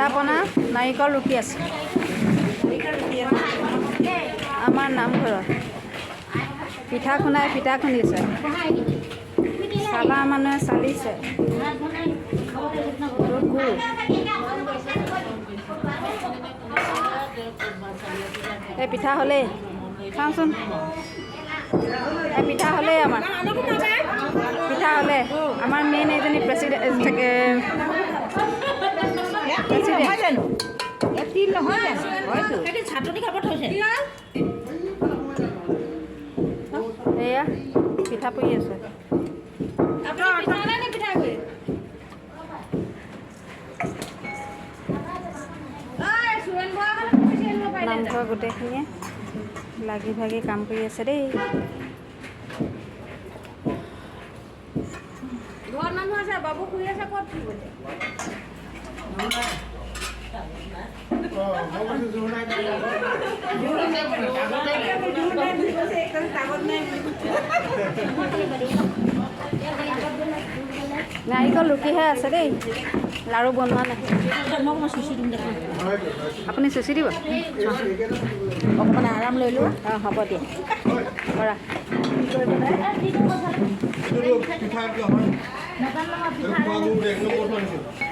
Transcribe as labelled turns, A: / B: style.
A: পিঠা পনা, নাৰিকল ৰুকি আছে আমাৰ নামঘৰত। পিঠা খুন্দাই পিঠা খুন্দিছে, চালা মানুহে চালিছে। গুৰ এই পিঠা হ'লেই খাওঁচোন। এই পিঠা হ'লেই, আমাৰ পিঠা হ'লে। আমাৰ মেইন এইজনী প্ৰেচিডেণ্ট।
B: নহয় জানো? তিল নহয় জানো? হয়তো।
C: চাটনি খাব থৈছে।
A: এয়া পিঠা পুৰি আছে।
C: আপুনি পিঠা নে পিঠাগুড়ি?
A: নামঘৰ গোটেইখিনিয়ে লাগি ভাগি কাম কৰি আছে দেই।
C: ঘৰত মানুহ আছে, বাবু শুই আছে, ক'ত ফুৰিব?
A: নাৰিকল ৰুকিহে আছে দেই, লাৰু বনোৱা নাই। আপুনি চুচি দিব।
B: অকণমান আৰাম লৈ লোৱা।
A: অঁ, হ'ব দিয়া, কৰা।
D: পিঠা নহয়।